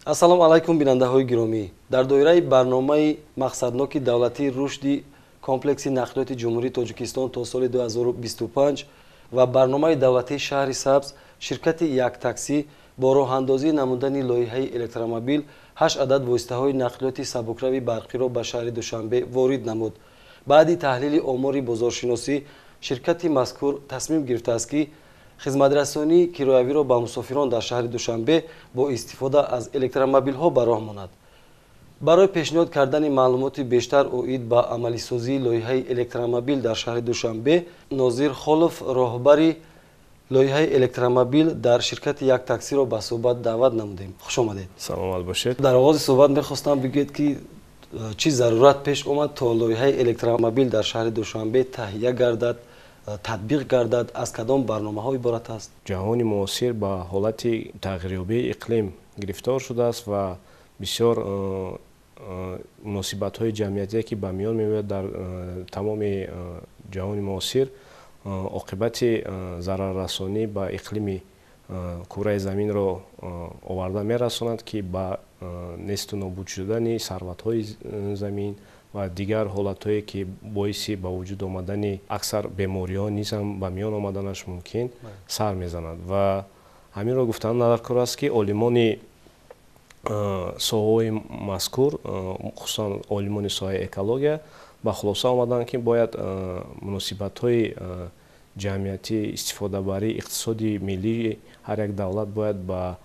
Ассалому алайкум, бинандаҳои гиромӣ. Дар доираи барномаи мақсадноки давлатии рушди комплекси нақлиёти Ҷумҳурии Тоҷикистон то соли 2025 ва барномаи давлатии шаҳри сабз, ширкати Яктаксӣ бо роҳандозӣ намудани лоиҳаи электромобил 8 адад воситаҳои нақлиёти сабукрави барқиро ба шаҳри Душанбе ворид намуд. Баъди таҳлили омори бозоршиносӣ, ширкати мазкур тасмим гирифтааст, ки хизматрасонии кироявиро ба мусофирон дар шаҳри Душанбе бо истифода аз электромобилҳо ба роҳ монад. Барои пешниҳод кардани маълумоти бештар оид ба амалисозии лоиҳаи электромобил дар шаҳри Душанбе, Нозир Холов, роҳбари лоиҳаи электромобил дар ширкати Як Таксиро ба суҳбат даъват намудем. Хуш омадед. Саломат бошед. Дар оғози суҳбат мехостам бигӯед, ки чӣ зарурат пеш омад, то лоиҳаи электромобил дар шаҳри Душанбе таҳия гардад, татбиқ гардад, аз кадом барномаҳо иборат аст? Ҷаҳони муосир ба ҳолати тағйирёбии иқлим гирифтор шудааст ва бисёр муносибатҳои ҷамъиятие, ки ба миён меояд дар тамоми ҷаҳони муосир, оқибати зараррасонӣ ба иқлими кураи заминро оварда мерасонад, ки ба несту нобуд шудани сарватҳои замин ва дигар ҳолатҳое, ки боиси ба вуҷуд омадани аксар бемориҳо низ ҳам ба миён омаданаш мумкин, сар мезанад. Ва ҳаминро гуфтан даркор аст, ки олимони соҳаҳои мазкур, хусусан олимони соҳаи экология, ба хулоса омаданд, ки бояд муносибатҳои ҷамъиятӣ, истифодабарии иқтисоди миллии ҳар як давлат бояд ба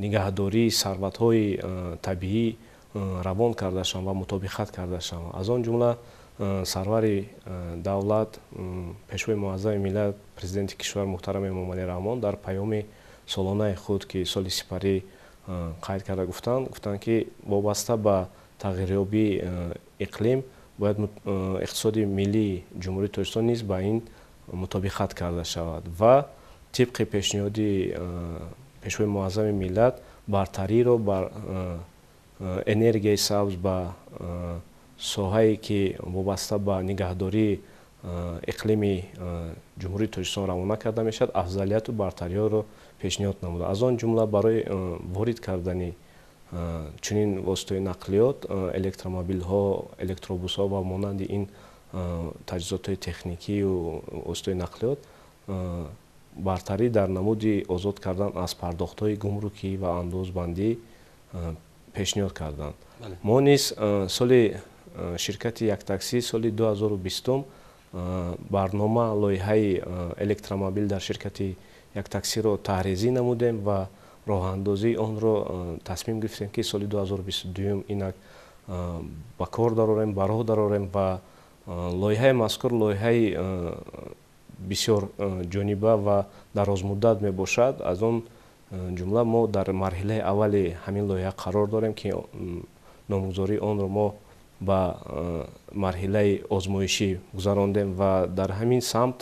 нигаҳдории сарватҳои табиӣ равон карда шаванд ва мутобиқат карда шаванд. Аз он ҷумла сарвари давлат, Пешвои муаззами миллат, Президенти кишвар муҳтарам Эмомалӣ Раҳмон дар паёми солонаи худ, ки соли сипарӣ қайд карда гуфтанд, ки вобаста ба тағйирёбии иқлим бояд иқтисоди миллии Ҷумҳурии Тоҷикистон низ ба ин мутобиқат карда шавад. Ва тибқи пешниҳоди Пешвои муаззами миллат бартариро бар энергияи сабз, ба соҳае, ки вобаста ба нигаҳдории иқлими Ҷумҳурии Тоҷикистон равона карда мешавад, афзалияту бартариҳоро пешниҳод намуда. Аз он ҷумла барои ворид кардани чунин воситаҳои нақлиёт, электромобилҳо, электробусҳо ва монанди ин таҷҳизотҳои техникию воситаҳои нақлиёт, бартарӣ дар намуди озод кардан аз пардохтҳои гумрукӣ ва андозбандӣ пешниҳод карданд. Мо низ соли ширкати Яктаксӣ соли 2020 барнома лоиҳаи электромобил дар ширкати Яктаксиро таҳризӣ намудем ва роҳандозии онро тасмим гирифтем, ки соли 2022 инак ба кор дарорем, ба роҳ дарорем. Ва лоиҳаи мазкур лоиҳаи бисёр ҷониба ва дарозмуддат мебошад. Аз он ҷумла мо дар марҳилаи аввали ҳамин лоиҳа қарор дорем, ки номгузории онро мо ба марҳилаи озмоишӣ гузарондем. Ва дар ҳамин самт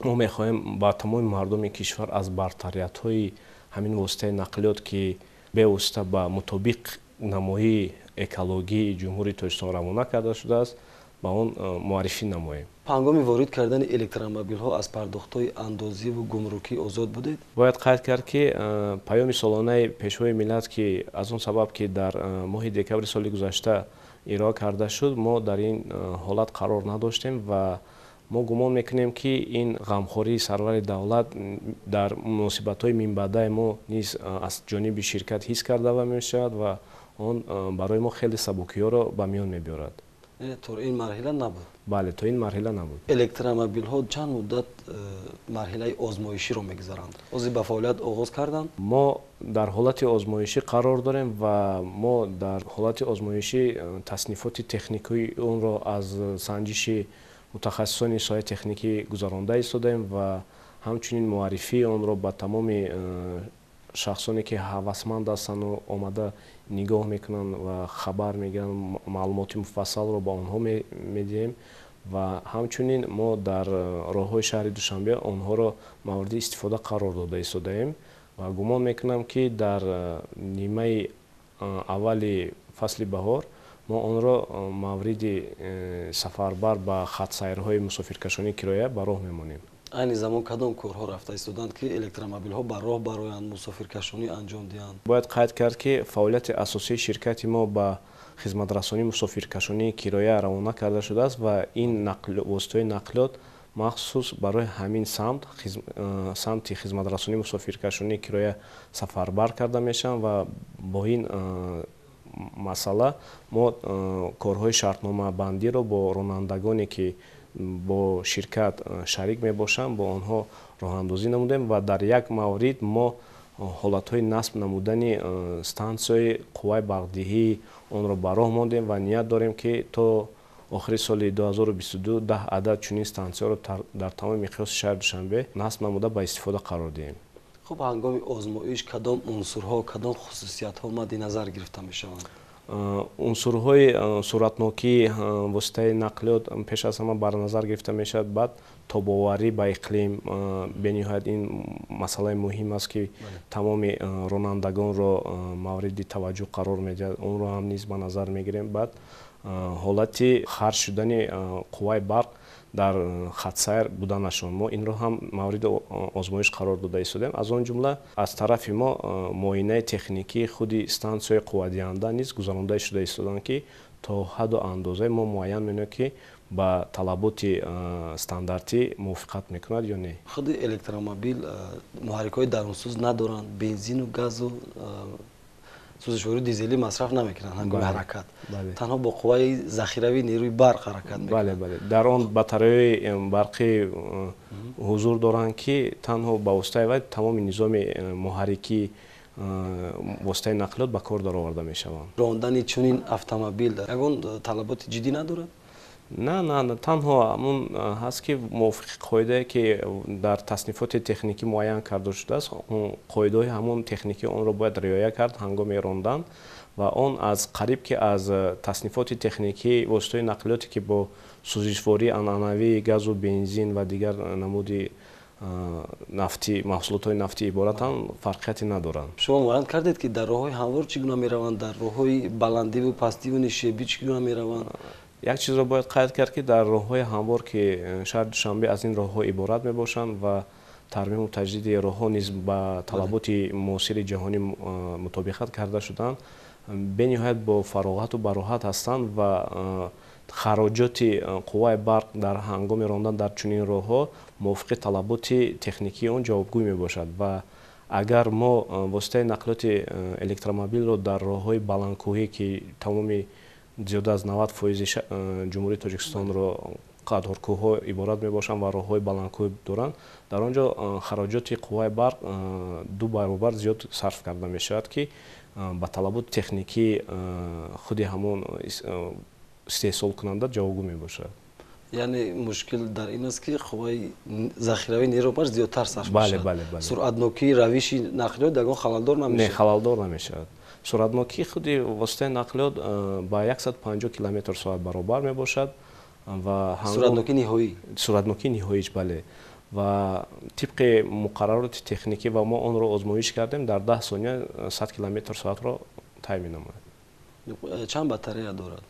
мо мехоҳем ба тамоми мардуми кишвар аз бартариятҳои ҳамин воситаи нақлиёт, ки бевосита ба мутобиқ намоии экологии Ҷумҳурии Тоҷикистон равона карда шудааст, ба он муаррифӣ намоем. Ҳангоми ворид кардани электромобилҳо аз пардохтҳои андозиву гумрукӣ озод будед? Бояд қайд кард, ки паёми солонаи Пешвои миллат, ки аз он сабаб, ки дар моҳи декабри соли гузашта ироа карда шуд, мо дар ин ҳолат қарор надоштем. Ва мо гумон мекунем, ки ин ғамхории сарвари давлат дар муносибатҳои минбаъдаи мо низ аз ҷониби ширкат ҳис карда мешавад ва он барои мо хеле сабукиҳоро ба миён мебиёрад. То ин марҳила набуд? Бале, то ин марҳила набуд. Электромобилҳо чанд муддат марҳилаи озмоиширо мегузаранд? Ҳозир ба фаъолият оғоз карданд? Мо дар ҳолати озмоишӣ қарор дорем ва мо дар ҳолати озмоишӣ таснифоти техникии онро аз санҷиши мутахассисони соҳаи техникӣ гузаронда истодаем ва ҳамчунин муаррифии онро ба тамоми шахсоне, ки ҳавасманд ҳастанду омада нигоҳ мекунанд ва хабар мегиранд, маълумоти муфассалро ба онҳо медиҳем. Ва ҳамчунин мо дар роҳҳои шаҳри Душанбе онҳоро мавриди истифода қарор дода истодаем ва гумон мекунам, ки дар нимаи аввали фасли баҳор мо онро мавриди сафарбар ба хатсайрҳои мусофиркашонии кироя ба роҳ мемонем. Айни замон кадом корҳо рафта истоданд, ки электромобилҳо ба роҳ бароянд, мусофиркашонӣ анҷом диҳанд? Бояд қайд кард, ки фаъолияти асосии ширкати мо ба хизматрасонии мусофиркашонии кироя равона карда шудааст ва ин воситаҳои нақлиёт махсус барои ҳамин самт, самти хизматрасонии мусофиркашонии кироя сафарбар карда мешаванд ва бо ин масъала мо корҳои шартномабандиро бо ронандагоне, ки бо ширкат шарик мебошанд, бо онҳо роҳандозӣ намудем ва дар як маврид мо ҳолатҳои насб намудани стансияи қувваи барқдиҳии онро ба роҳ мондем ва ният дорем, ки то охири соли 2022 10 адад чунин стансияро дар тамоми миқёси шаҳри Душанбе насб намуда, ба истифода қарор диҳем. Хуб, ҳангоми озмоиш кадом унсурҳо, кадом хусусиятҳо мадди назар гирифта мешаванд? Унсурҳои суръатнокии воситаи нақлиёт пеш аз ҳама бар назар гирифта мешавад, баъд тобоварӣ ба иқлим. Бениҳоят ин масъалаи муҳим аст, ки тамоми ронандагонро мавриди таваҷҷӯҳ қарор медиҳад, онро ҳам низ ба назар мегирем. Баъд ҳолати харҷ шудани қувваи барқ дар хатсайр буданашон, мо инро ҳам мавриди озмоиш қарор дода истодем. Аз он ҷумла аз тарафи мо муоинаи техникии худи стансияи қуввадиҳанда низ гузаронда шуда истоданд, ки то ҳадду андозае мо муайян меноем, ки ба талаботи стандартӣ мувофиқат мекунад ё не. Худи электромобил муҳаррикҳои дарунсӯз надоранд, бензину газу сӯзишвории дизелӣ масраф намекунанд ҳангоми ҳаракат, танҳо бо қувваи захиравии нерӯи барқ ҳаракат мекунанд. Бале, бале, дар он батареяи барқӣ ҳузур доранд, ки танҳо ба воситаи вай тамоми низоми муҳаррикии воситаи нақлиёт ба кор дароварда мешаванд. Рондани чунин автомобил ягон талаботи ҷиддӣ надорад? На, на, на, танҳо ҳамун ҳаст, ки мувофиқи қоидае, ки дар таснифоти техникӣ муайян карда шудааст, қоидаҳои ҳамун техникӣ онро бояд риоя кард ҳангоми рондан ва он аз қариб ки аз таснифоти техникии воситаҳои нақлиёте, ки бо сӯзишвории анъанавии газу бензин ва дигар намуди нафтӣ, маҳсулотҳои нафтӣ иборатанд, фарқияте надоранд. Шумо муайян кардед, ки дар роҳҳои ҳамвор чӣ гуна мераванд, дар роҳҳои баландиву пастиву нишебӣ чӣ гуна мераванд? Як чизро бояд қайд кард, ки дар роҳҳои ҳамвор, ки шаҳри Душанбе аз ин роҳҳо иборат мебошанд ва тармиму таҷдиди роҳҳо низ ба талаботи муосири ҷаҳонӣ мутобиқат карда шуданд, бениҳоят бо фароғату бароҳат ҳастанд ва хароҷоти қувваи барқ дар ҳангоми рондан дар чунин роҳҳо мувофиқи талаботи техникии он ҷавобгӯй мебошад. Ва агар мо воситаи нақлиёти электромобилро дар роҳҳои баландкӯҳӣ, ки тамоми зиёда аз 90% Ҷумҳурии Тоҷикистонро қаторкӯҳҳо иборат мебошанд ва роҳҳои баландкӯҳ доранд, дар он ҷо хароҷоти қувваи барқ 2 баробар зиёд сарф карда мешавад, ки ба талаботи техникии худи ҳамон истеҳсолкунанда ҷавобгӯ мебошад. Яъне мушкил дар ин аст, ки қувваи захиравии нерӯи барқ зиёдтар сарф мешавад. Бале, бале. Суръатнокии равиши нақлиёт ягон халалдор намешавад? Не, халалдор намешавад. Суръатнокии худи воситаи нақлиёт ба 150 километр соат баробар мебошад ва суръатнокии ниҳоӣ? Суръатнокии ниҳоиш, бале. Ва тибқи муқаррароти техникӣ, ва мо онро озмоиш кардем, дар 10 сония 100 километр соатро тай менамояд. Чанд батарея дорад?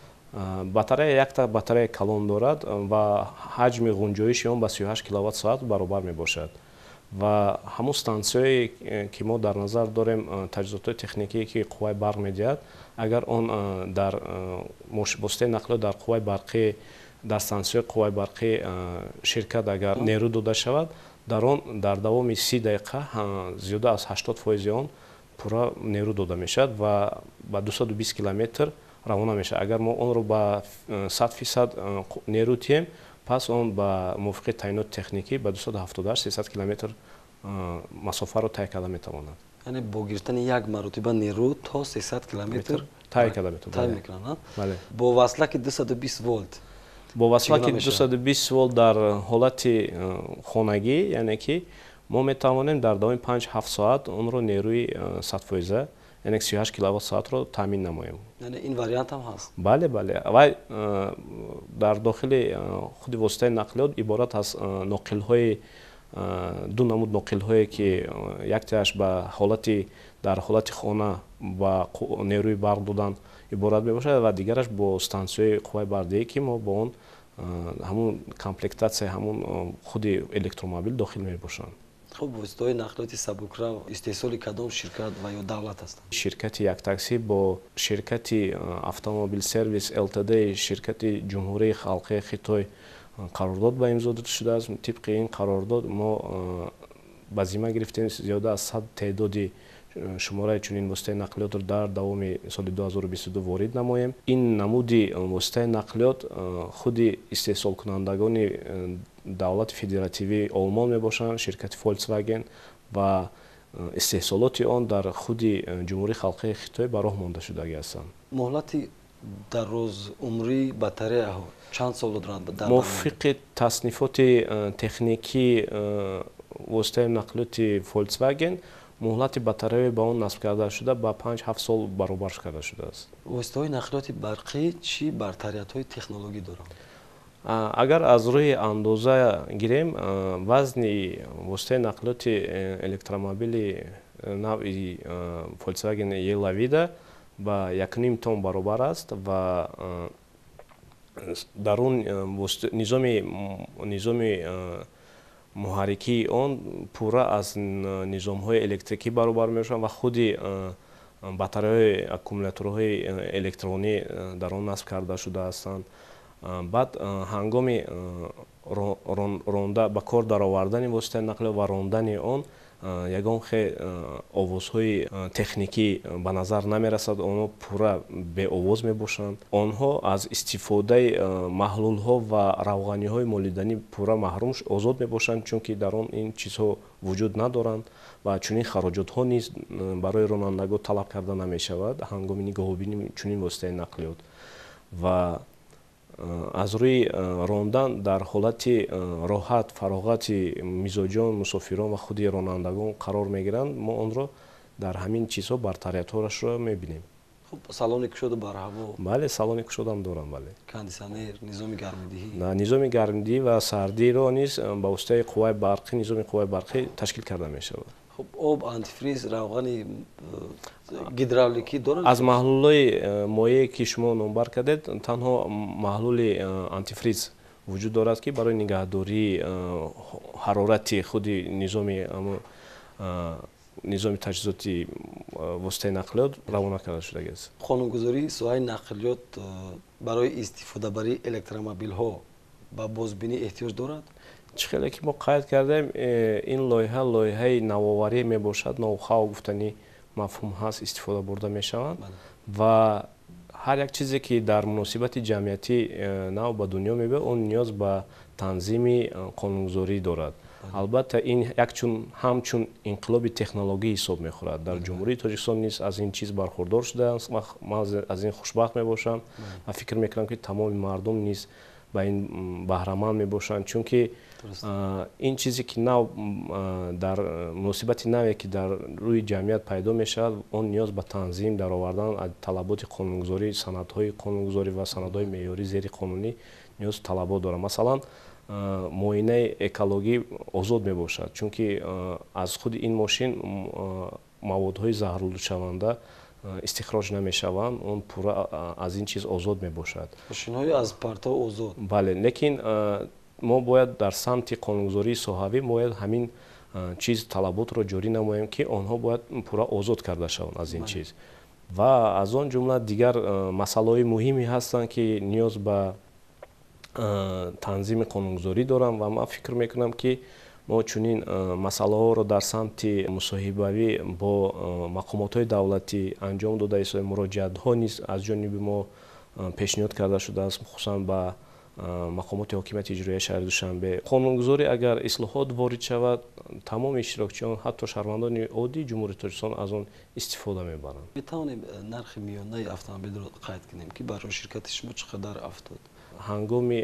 Батарея якта батареяи калон дорад ва ҳаҷми ғунҷоиши он ба 38 киловатт соат баробар мебошад. Ва ҳамон стансияе, ки мо дар назар дорем, таҷҳизотҳои техникие, ки қувваи барқ медиҳад, агар он дар воситаи нақлиёт дар қувваи барқӣ, дар стансияи қувваи барқӣ ширкат агар нерӯ дода шавад, дар он дар давоми 30 дақиқа зиёда аз 80% он пурра нерӯ дода мешавад ва ба 220 километр равона мешавад. Агар мо онро ба 100% нерӯ диҳем, пас он ба мувофиқи таъиноти техникӣ ба 278, 300 километр масофаро тай карда метавонад. Яъне бо гирифтани як маротиба нерӯ то 300 километр тай карда метавонад. Тай мекунад. Бале. Бо васлаки 220 волт? Бо васлаки 220 волт дар ҳолати хонагӣ, яъне ки мо метавонем дар давоми 5-7 соат онро нерӯи 100%, яъне 38 киловатт соатро таъмин намоем. Яъне ин вариант ҳам ҳаст? Бале, бале. Вай дар дохили худи воситаи нақлиёт иборат аз ноқилҳои, ду намуд ноқилҳое, ки яктааш ба ҳолати дар ҳолати хона ба нерӯи барқ додан иборат мебошад ва дигараш бо стансияи қувваи барқдиҳӣ, ки мо бо он ҳамун комплектатсияи ҳамун худи электромобил дохил мебошанд. Хуб, воситаҳои нақлиёти сабукрав истеҳсоли кадом ширкат ва ё давлат ҳастанд? Ширкати Яктаксӣ бо ширкати Автомобил Сервис ЛТД, ширкати Ҷумҳурии Халқии Хитой қарордод ба имзо шудааст. Тибқи ин қарордод мо ба зимма гирифтем зиёда аз 100 теъдоди шумораи чунин воситаи нақлиётро дар давоми соли 2022 ворид намоем. Ин намуди воситаи нақлиёт худи истеҳсолкунандагони давлати федеративии Олмон мебошанд, ширкати Volkswagen, ва истеҳсолоти он дар худи Ҷумҳурии Халқии Хитой ба роҳ монда шудагӣ ҳастанд. Муҳлати дарозумрии батареяҳо чанд сол доранд? Мувофиқи таснифоти техникии воситаи нақлиёти Volkswagen муҳлати батареяи ба он насб карда шуда ба 5-7 сол баробар карда шудааст. Воситаҳои нақлиёти барқӣ чӣ бартариятҳои технологӣ доранд? Агар аз рӯи андоза гирем, вазни воситаи нақлиёти электромобили навъи Volkswagen E-Lavida ба 1,5 тонн баробар аст ва дар он низоми муҳаррикии он пурра аз низомҳои электрикӣ баробар мешаванд ва худи батареяҳои аккумуляторҳои электронӣ дар он насб карда шуда ҳастанд. Баъд ҳангоми ронда ба кор даровардани воситаи нақлиёт ва рондани он ягон хел овозҳои техникӣ ба назар намерасад, онҳо пурра беовоз мебошанд. Онҳо аз истифодаи маҳлулҳо ва равғаниҳои молиданӣ пурра маҳрум озод мебошанд, чунки дар он ин чизҳо вуҷуд надоранд ва чунин хароҷотҳо низ барои ронандагон талаб карда намешавад ҳангоми нигоҳубини чунин воситаи нақлиёт. Ва аз рӯи рондан дар ҳолати роҳат, фароғати мизоҷон, мусофирон ва худи ронандагон қарор мегиранд, мо онро дар ҳамин чизҳо бартариятҳояшро мебинем. Хуб, салони кушоду барҳаво? Бале, салони кушодам дорам, бале. Кондитсионер, низоми гармидиҳӣ? Низоми гармидиҳӣ ва сардиро низ ба воситаи қувваи барқӣ, низоми қувваи барқӣ ташкил карда мешавад. Хуб, об, антифриз, равғани гидравликӣ дорад? Аз маҳлулҳои моее ки шумо номбар кардед, танҳо маҳлули антифриз вуҷуд дорад, ки барои нигаҳдории ҳарорати худи низоми таҷҳизоти воситаи нақлиёт равона карда шудагиаст. Қонунгузории соҳаи нақлиёт барои истифодабарии электромобилҳо ба бозбинӣ эҳтиёҷ дорад? Чӣ хеле ки мо қайд кардем, ин лоиҳа лоиҳаи навоварӣ мебошад, ноу-хау гуфтани мафҳум ҳаст, истифода бурда мешаванд ва ҳар як чизе ки дар муносибати ҷамъиятӣ нав ба дунё мебиёд, он ниёз ба танзими қонунгузорӣ дорад. Албатта, ин ҳамчун инқилоби технологӣ ҳисоб мехӯрад. Дар Ҷумҳурии Тоҷикистон низ аз ин чиз бархурдор шудаанд. Ман аз ин хушбахт мебошам ва фикр мекунам, ки тамоми мардум низ ба ин баҳраманд мебошанд, чунки ин чизе ки нав дар муносибати наве ки дар рӯи ҷамъият пайдо мешавад, он ниёз ба танзим даровардан талаботи қонунгузорӣ, санадҳои қонунгузорӣ ва санадҳои меъёрӣ зери қонунӣ ниёз талабот дорад. Масалан, муоинаи экологӣ озод мебошад, чунки аз худи ин мошин маводҳои заҳролудшаванда истихроҷ намешаванд, он пурра аз ин чиз озод мебошад. Мошинҳои аз партов озод. Бале, лекин мо бояд дар самти қонунгузории соҳавӣ бояд ҳамин чиз талаботро ҷорӣ намоем, ки онҳо бояд пурра озод карда шаванд аз ин чиз. Ва аз он ҷумла дигар масъалаҳои муҳиме ҳастанд, ки ниёз ба танзими қонунгузорӣ доранд ва ман фикр мекунам, ки мо чунин масъалаҳоро дар самти мусоҳибавӣ бо мақомотҳои давлатӣ анҷом дода истодаем. Муроҷиатҳо низ аз ҷониби мо пешниҳод карда шудааст, хусусан ба мақомоти ҳокимияти иҷроияи шаҳри Душанбе. Қонунгузорӣ агар ислоҳот ворид шавад, тамоми иштирокчиён, ҳатто шаҳрвандони оддии Ҷумҳурии Тоҷикистон аз он истифода мебаранд. Метавонем нархи миёнаи автомобилро қайд кунем, ки барои ширкати шумо чӣ қадар афтод? Ҳангоми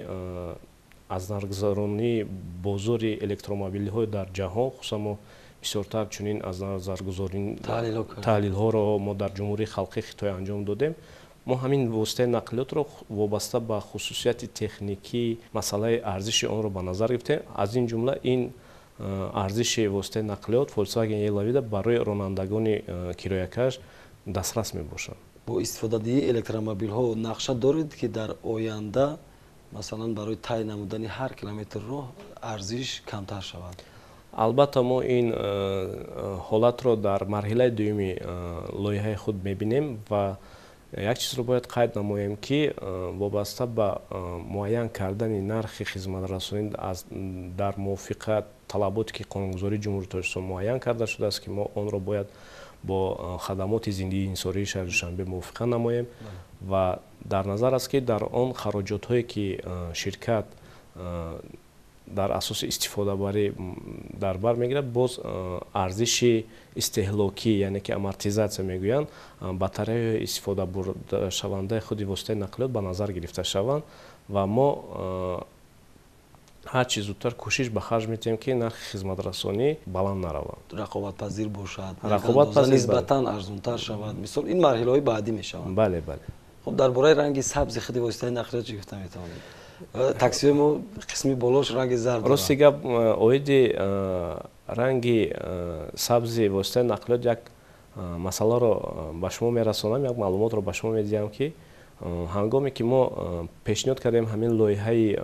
аз нархгузаронии бозори электромобилҳо дар ҷаҳон, хусусан мо бисёртар чунин аз назаргузорӣ таҳлилҳоро мо дар Ҷумҳурии Халқии Хитой анҷом додем, мо ҳамин воситаи нақлиётро вобаста ба хусусияти техникӣ, масъалаи арзиши онро ба назар гирифтем. Аз ин ҷумла ин арзиши воситаи нақлиёт Volkswagen E-Lavida барои ронандагони кироякаш дастрас мебошад. Бо истифодадиҳии электромобилҳо нақша доред, ки дар оянда Масалан, барои тай намудани ҳар километр роҳ арзиш камтар шавад. Албатта, мо ин ҳолатро дар марҳилаи дуюми лоиҳаи худ мебинем ва як чизро бояд қайд намоем, ки вобаста ба муайян кардани нархи хизматрасонӣ дар мувофиқат талаботе ки қонунгузории Ҷумҳурии Тоҷикистон муайян карда шудааст, ки мо онро бояд бо хадамоти зиндагии инсонии шаҳри Душанбе мувофиқа намоем ва дар назар аст, ки дар он хароҷотҳое ки ширкат дар асоси истифодабарӣ дар бар мегирад, боз арзиши истеҳлокӣ, яъне ки амортизатсия мегӯянд, батареяҳои истифодабурдашавандаи худи воситаи нақлиёт ба назар гирифта шаванд ва мо ҳар чӣ зудтар кӯшиш ба харҷ медиҳем, ки нархи хизматрасонӣ баланд наравад. Рақобатпазир бошад, нисбатан арзонтар шавад. Мисол, ин марҳилаҳои баъдӣ мешаванд. Бале, бале. Хуб, дар бораи ранги сабзи худи воситаи нақлиёт чӣ гуфта метавонед? Таксиҳои мо қисми болош ранги зард дорад. Рости гап, оиди ранги сабзи воситаи нақлиёт як масъаларо ба шумо мерасонам, як маълумотро ба шумо медиҳам, ки ҳангоме ки мо пешниҳод кардем ҳамин лоиҳаи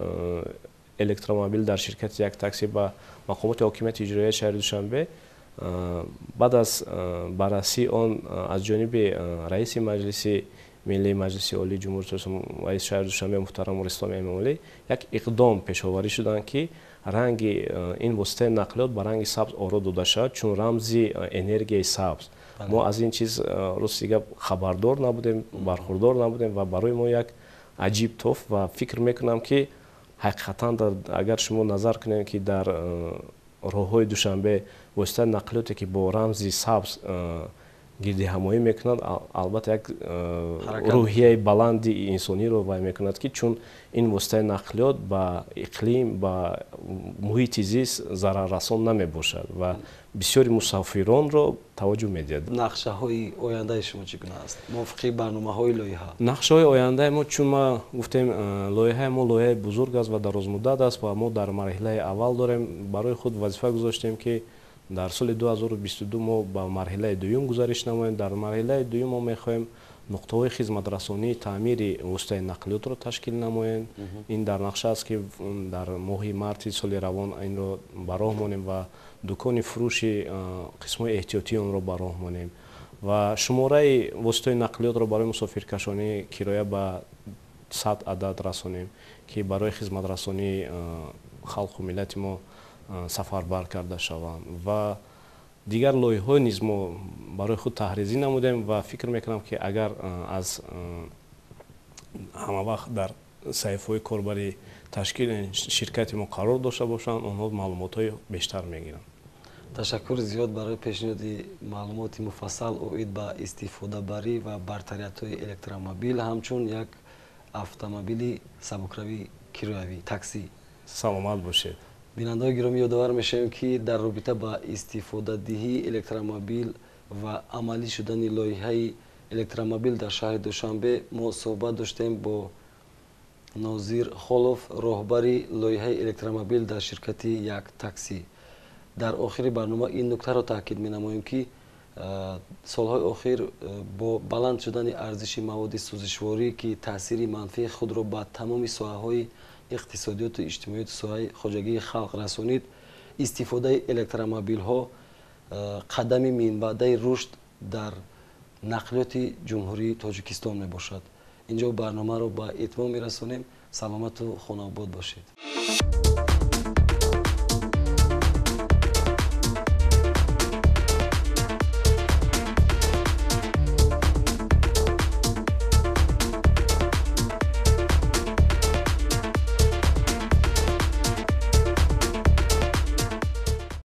электромобил дар ширкати Як такси ба мақомоти ҳокимияти иҷроияи шаҳри Душанбе, баъд аз баррасии он аз ҷониби раиси Маҷлиси Миллии Маҷлиси Олии Ҷумҳурии Тоҷикистон, раиси шаҳри Душанбе муҳтарам Рустам Эмомалӣ як иқдом пешоварӣ шуданд, ки ранги ин воситаи нақлиёт ба ранги сабз оро дода шавад, чун рамзи энергияи сабз. Мо аз ин чиз, рости гап, хабардор набудем, бархурдор набудем ва барои мо як аҷиб тоф ва фикр мекунам, ки ҳақиқатан агар шумо назар кунем, ки дар роҳҳои Душанбе воситаи нақлиёте ки бо рамзи сабз гирдиҳамоӣ мекунад, албатта, як рӯҳияи баланди инсониро вай мекунад, ки чун ин воситаи нақлиёт ба иқлим, ба муҳити зист зараррасон намебошад ва бисёри мусофиронро таваҷҷӯҳ медиҳад. Нақшаҳои ояндаи шумо чӣ гуна аст мувофиқи барномаҳои лоиҳа? Нақшаҳои ояндаи мо, чун ма гуфтем, лоиҳаи мо лоиҳаи бузург аст ва дарозмуддат аст ва мо дар марҳилаи аввал дорем. Барои худ вазифа гузоштем, ки дар соли 2022 мо ба марҳилаи дуюм гузариш намоем. Дар марҳилаи дуюм мо мехоҳем нуқтаҳои хизматрасонии таъмири воситаи нақлиётро ташкил намоем. Ин дар нақша аст, ки дар моҳи марти соли равон инро ба роҳ монем ва дукони фурӯши қисмҳои эҳтиётии онро ба роҳ монем ва шумораи воситаҳои нақлиётро барои мусофиркашонӣ кироя ба 100 адад расонем, ки барои хизматрасонии халқу миллати мо сафарбар карда шаванд ва дигар лоиҳаҳо низ мо барои худ таҳризӣ намудем ва фикр мекунам, ки агар аз ҳама вақт дар саҳифаҳои корбари ташкил ширкати мо қарор дошта бошанд, онҳо маълумотҳои бештар мегиранд. Ташаккури зиёд барои пешниҳоди маълумоти муфассал оид ба истифодабарӣ ва бартариятҳои электромобил ҳамчун як автомобили сабукравии кироявӣ, таксӣ. Саломат бошед. Бинандаҳои гиромӣ, ёдовар мешавем, ки дар робита ба истифодадиҳии электромобил ва амалӣ шудани лоиҳаи электромобил дар шаҳри Душанбе мо суҳбат доштем бо Нозир Холов, роҳбари лоиҳаи электромобил дар ширкати Як таксӣ. Дар охири барнома ин нуктаро таъкид менамоем, ки солҳои охир бо баланд шудани арзиши маводи сӯзишворӣ, ки таъсири манфии худро ба тамоми соҳаҳои иқтисодиёту иҷтимоиёту соҳаи хоҷагии халқ расонид, истифодаи электромобилҳо қадами минбаъдаи рушд дар нақлиёти Ҷумҳурии Тоҷикистон мебошад. Инҷо барномаро ба итмом мерасонем. Саломату хонаобод бошед.